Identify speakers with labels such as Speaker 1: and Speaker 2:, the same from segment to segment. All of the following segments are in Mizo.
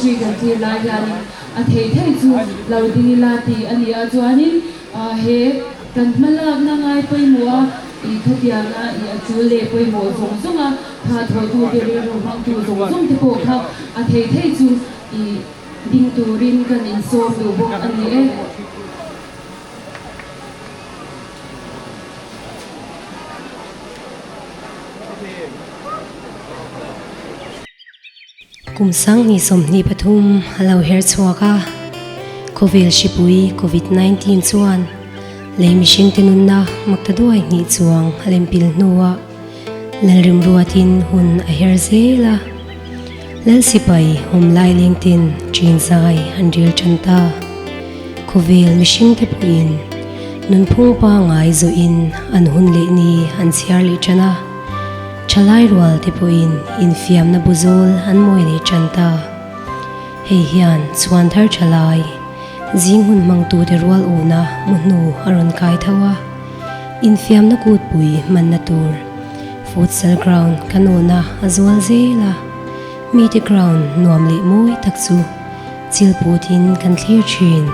Speaker 1: Ministry kan thlir lai hianin a thei thei chu lo ding ila tih a ni a. Chuanin he kan hmalakna ngai pawimawh a i khatianga i a tul leh pawimawh zawng zawng a tha thawhtute rilru hmangtu zawng zawng te pawh kha a thei thei chu i ding turin kan insawm duh bawk a ni e.
Speaker 2: Kum 2023 a lo her chhuak a, khawvel hripui Covid 19 chuan lei mihringte nunna makta duai hnih chuang a lempil hnuah Lalrim ruatin hun a her zel a, Lal sipai awm lai lengten ṭin zai an rel ṭan ta. Khawvel mihringte pawhin nunphung pangngai zawhin an hun leh ni an chhiar leh ṭan a, ṭhalai rual te pawhin infiamna bu zawl an mawi leh ṭan ta. Hei hian chhuan thar ṭhalai zing hun hmangtute rual awhna mu hnu a rawn kai tho a, infiamna kutpui hmanna tur futsal ground kan awhna a zual zel a, mite ground nuam leh mawi tak chu Chil putin kan thlir thin.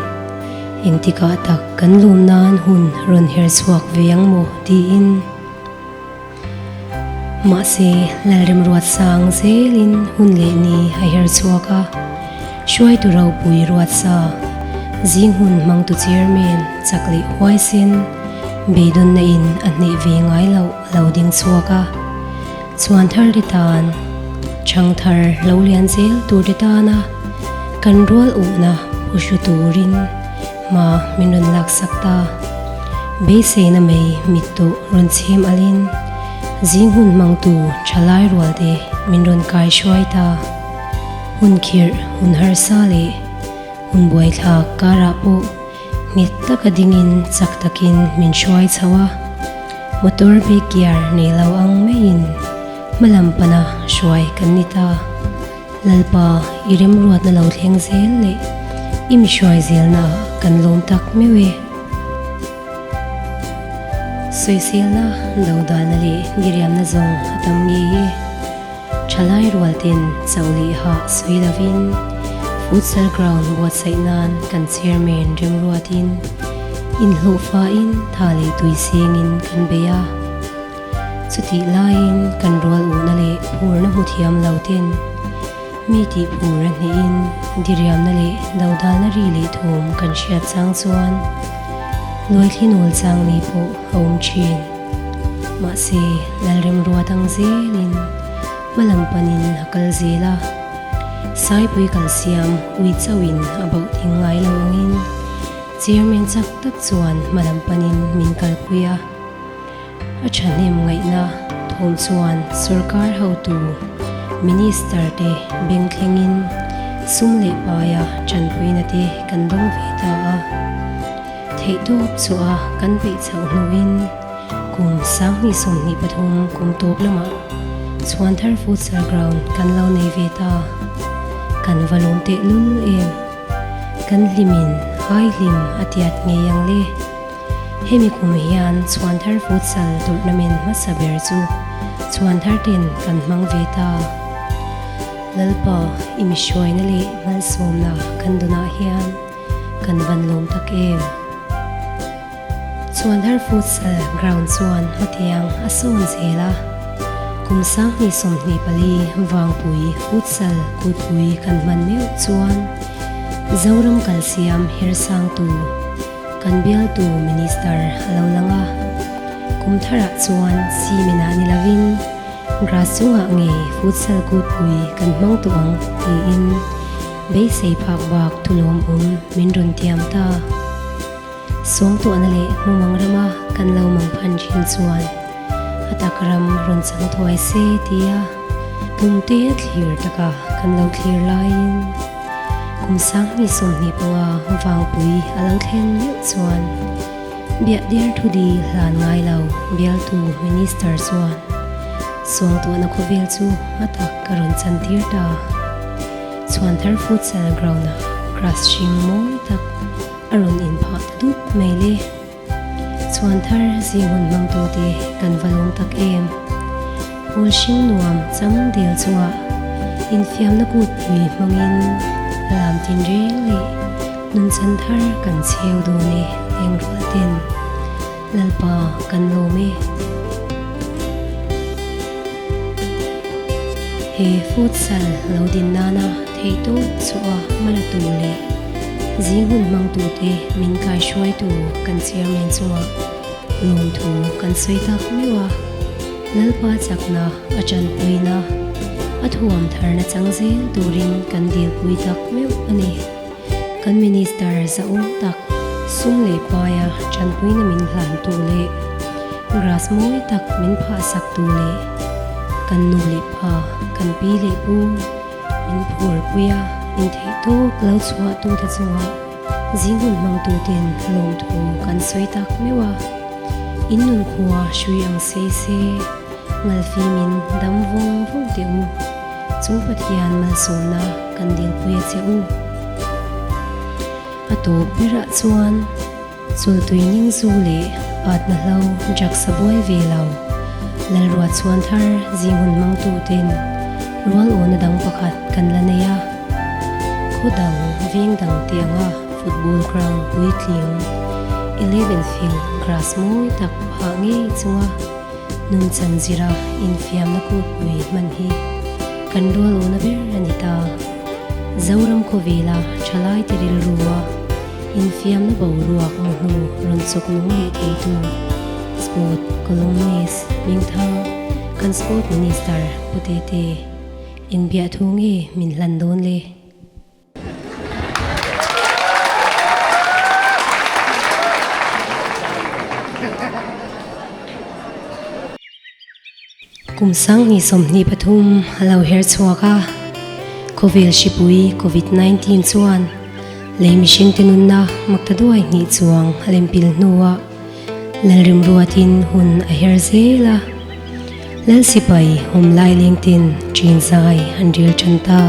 Speaker 2: Engtikah tak kan lum nan hun rawn her chhuak ve ang maw tiin. Mahse, Lalremruat sang zelin hun leh ni a her chhuak a, hruaitu ropui ruatsa, zing hun hmangtu chairman chak leh huaisen, beidawnna in a hneh ve ngai loh a lo ding chhuak a. Chhuan thar te tan, chhang thar lo lian zel tur te tana kan rual uhna pu hru turin hma min rawn laksak ta. Beiseina mai mit tawh rawn chhem alin zing hun hmangtu thalai rual te min rawn kai hruai ta. Hun khirh, hun harsa leh hun buaithlak karah pawh Nghet taka dingin chak takin min hruai chho a, motor bike gear nei lo ang maiin hmalam pana hruai kan ni ta. Lalpa, i remruatna lo thleng zel leh i mi hruai zelna kan lawm tak meuh e. Sawiselna, dodalna leh diriamna zawng a tam ngei e. Thalai rualten chauh leh hah sawi lovin futsal ground buatsaih nan kan chairman remruatin inhlawhfain tha leh tui sengin kan bei a. Chutih laiin kan rual uhna leh phurna hmu thiam lo ten mi tih phur a hnehin diriamna leh dodalna ri leh thawm kan hriat chang chuan luaithli nawl chang ni pawh a awm thin. Mahse, Lalremrua dang zelin hmalam panin a kal zel a, Saipui kalsiam ui chauhin a bauh ding ngai lo angin Chairman chak tak chuan hmalam panin min kalpui a. A thahnem ngaihna thawm chuan sorkar hotu Minister te beng thlengin sum leh paia tanpuina te kan dawng ve ta a. Theihtawp chu a kan peih chhoh hnuin kum 2023 kum tawp lamah Chhuanthar Futsal Ground kan lo nei ve ta. Kan va lawm tehlul em? Kan hlimin hai hlim a tiat ngei ang le. Hemi kum hian Chhuanthar Futsal Tournament hmasa ber chu Chhuanthar ten kan hmang ve ta. Lalpa i mihruaina leh malsawmna kan dunah hian Kan van lawm tak em? Chuanhar Futsal ground chuan hmatiang a sawn zel a, kum 2024 Vangpui Futsal kutpui kan hman meuh chuan Zoram kalsiam hersangtu kan bialtu Minister a lo lang a, kum tharah chuan cement ah ni lovin grass chungah ngei Futsal kutpui kan hmang tawh ang tiin Beisei phak bak thulawm awm min rawn tiam ta. Suangtuahna leh hmumang rama kan lo mang phan thin chuan a tak ram rawn chang thuai se tia tumte a thlir taka kan lo thlir laiin kum 2025 vangpui a lo thlen meuh chuan biahdir thudi hlan ngai lo bialtu Minister chuan suangtuahna khawvel chu a tak a rawn chantir ta. Chhuanthar futsal ground ah grass hring mawi tak a rawn inphah ta dup mai le. Chhuanthar zing hun hmang tu te kan va lawm tak em. Phul hring nuam cham del chungah infiamna kutpui hmangin. tinreng leh nunchan thar kan chheu dawn e lengrual ten Lalpa kan lawm e. He futsal lo din nana theihtawp chhuah a hmala tu leh zing hun hmangtute min kaihruaitu kan chairman chungah lawmthu kan sawi tak meuh a, Lalpa chakna a tanpuina a thuam tharna chang zel turin kan dilpui tak meuh a ni. Kan Minister zahawm tak sum leh paia tanpuina min hlantu leh grass mawi tak min phahsaktu leh kan nu leh pa, kan pi leh pu min phurpui a, min theih tawk lo chhuahtute chungah zing hun hmangtuten lawmthu kan sawi tak meuh a. In nunkhua hrui ang sei se, ngalfimin dam vawng vawng teh u. Chu Pathian malsawmna kan dilpui a che u. A tawp berah chuan chultui ning zu leh atna hlo drugs a buai ve lo. Lalruat chhuan thar zing hun hmangtu ten rual awna dang pakhat kan la nei a. Khaw dang veng dang te anga football ground puitling 11 field grass mawi tak phah ngei chunga Nunchan zira infiamna kutpui hman hi kan rual awna ber a ni ta. Zoram khawvela thalai te rilrua infiamna boruak mu hnu rawn chawk nung leh theitu Sport Columnist Hmingthang kan Sport Minister Pu Tete inbiah thu nge min hlan dawn le? Kum sanghnih 23 a lo her chhuak a, khawvel hripui Covid 19 chuan lei mihringte nunna makta duai hnih chuang a lempil hnuah Lalrim ruatin hun a her zel a. Lal sipai awm lai lengten ṭin zai an rel ṭan ta.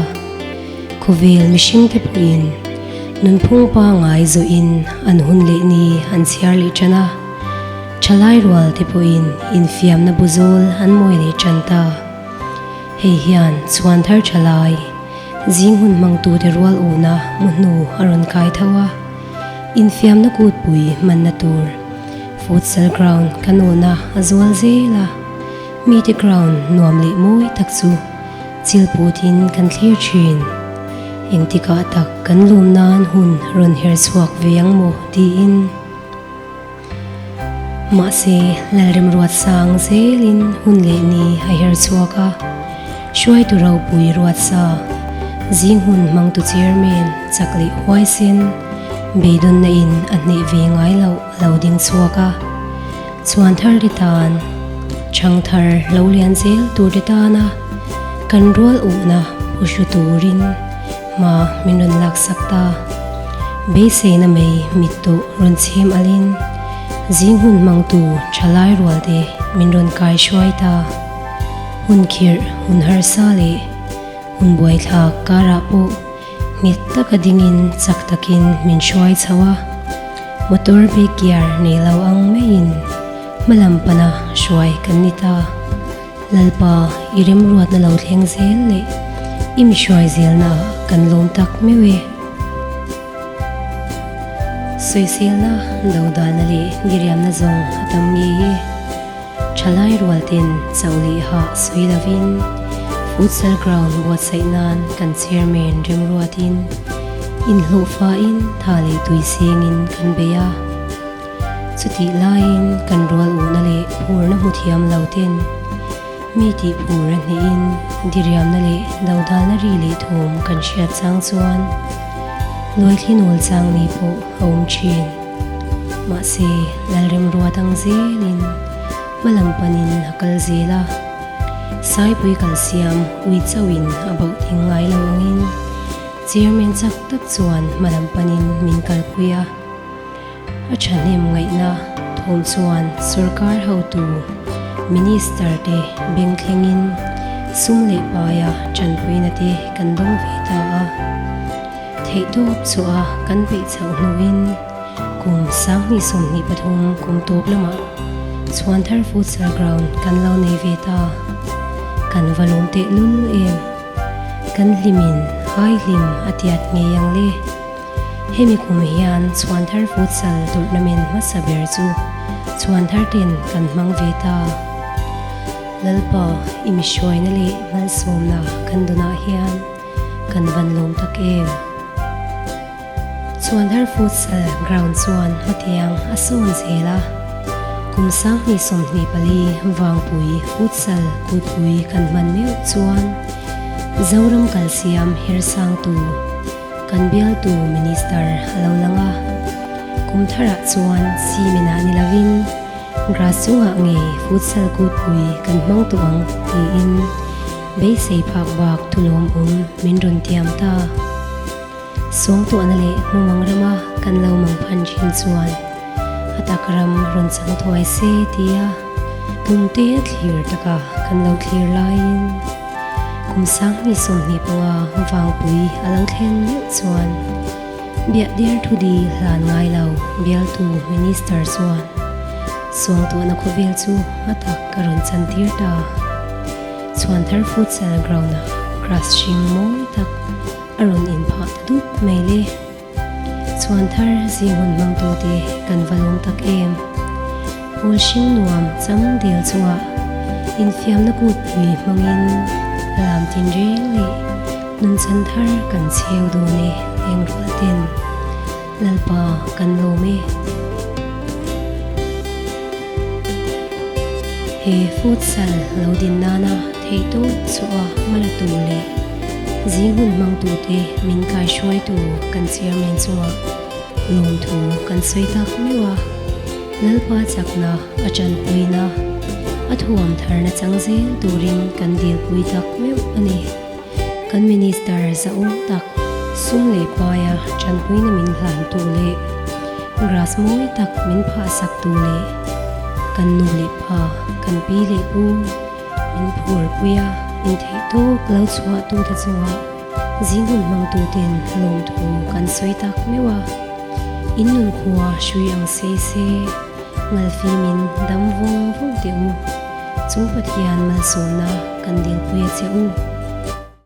Speaker 2: Khawvel mihringte pawhin nunphung pangngai zawhin an hun leh ni an chhiar leh ṭan a. Ṭhalai rual te pawhin infiamna bu zawl an mawi leh ṭan ta. Hei hian chhuan thar ṭhalai zing hun hmangtute rual awhna mu hnu a rawn kai tho a. Infiamna kutpui hmanna tur futsal ground ka nawna a zual zel a, mite ground nuam leh mawi tak chu chil putin kan thlir thin. Engtikah tak kan lawm nan hun rawn her chhuak ve ang maw tiin. Mahse, Lalremruat sang zelin hun leh ni a her chhuak a, hruaitu ropui ruatsa, zing hun hmangtu chairman chak leh huaisen beidawnna in a hneh ve ngai loh a lo ding chhuak a, chhuan thar te tan, chhang thar lo lian zel tur te tana kan rual uhna pu hru turin hma min rawn laksak ta. Beiseina mai mit tawh rawn chhem alin zing hun hmangtu thalai rual te min rawn kai hruai ta. Hun khirh, hun harsa leh hun buaithlak karah pawh nghet taka dingin chak takin min hruai chho a. Motor bike gear nei lo ang maiin hmalam pana hruai kan ni ta. Lalpa, i remruatna lo thleng zel leh i mi hruai zelna kan lawm tak meuh e. Sawiselna, dodalna leh diriamna zawng a tam ngei e. Thalai rual ten chauh leh hah sawi lovin futsal ground buatsaih nan kan chairman remruatin inhlawhfain tha leh tui sengin kan bei a. Chutih laiin kan rual uhna leh phurna hmu thiam lo ten mi tih phur a hnehin diriamna leh dodalna ri leh thawm kan hriat chang chuan luaithli nawl chang ni pawh a awm thin. Mahse, Lalremruat ang zelin hmalam panin a kal zel a, Saipui kalsiam ui chauhin a bauh thing ngai lo angin Chairman chak tak chuan hmalam panin min kalpui a. A thahnem ngaihna thawm chuan sorkar hotu Minister te beng thlengin sum leh paia tanpuina te kan dawng ve ta a. Theihtawp chhuah a kan peih chhoh hnuin kum 2023 kum tawp lamah Chhuanthar Futsal Ground kan lo nei ve ta. Kan va lawm tehlul em? Kan hlimin. Phai hlim a tiat ngei ang le. Hemi kum hian Chhuanthar Futsal Tournament hmasa ber chu Chhuanthar ten kan hmang ve ta. Lalpa, i mihruaina leh malsawmna kan dawnah hian kan van lawm tak em? Chhuanthar Futsal Ground chuan hmatiang a sawn zel a, kum 2024 Vangpui Futsal kutpui kan hman meuh chuan Zoram kalsiam hersangtu kan bialtu Minister a lo lang a, kum tharah chuan cement-ah ni lovin grass chungah ngei futsal kutpui kan hmang tawh ang tiin beisei phak bak thulawmawm min rawn tiam ta. Suangtuahna leh hmumang rama kan lo mang phan thin chuan a tak ram rawn chang thuai se tia tumte thlir taka kan lo thlir laiin kum 2025 vangpui a lo thlen meuh chuan biahdir thudi hlan ngai lo bialtu Minister chuan suangtuahna khawvel chu a tak a rawn chantir ta. Chhuanthar Futsal Ground-ah grass hring mawi tak a rawn inphah ta dup mai le. Chhuanthar zing hun hmangtute kan va lawm tak em. Pawl hring nuam chang del chungah infiamna kutpui hmangin lam tinreng leh nunchan thar kan chheu dawn e lengrual ten Lalpa kan lawm e. He futsal lo din nana theihtawp chhuah hmala tur leh zing hun hmangtute min kaihruaitu kan chairman chungah lawmthu kan sawi tak meuh a. Lalpa chakna a tanpuina a thuam tharna chang zel turin kan dilpui tak meuh a ni. Kan Minister zahawm tak sum leh paia tanpuina min hlantu leh grass mawi tak min phahsaktu leh kan nu leh pa, kan pi leh pu min phurpui a, intheih tawk lo chhuahtute chungah zing hun hmangtuten lawmthu kan sawi tak meuh a. In nun khua hrui ang sei se, ngalfimin dam vawng vawng teh u. Chu Pathian malsawmna kan dilpui a che u.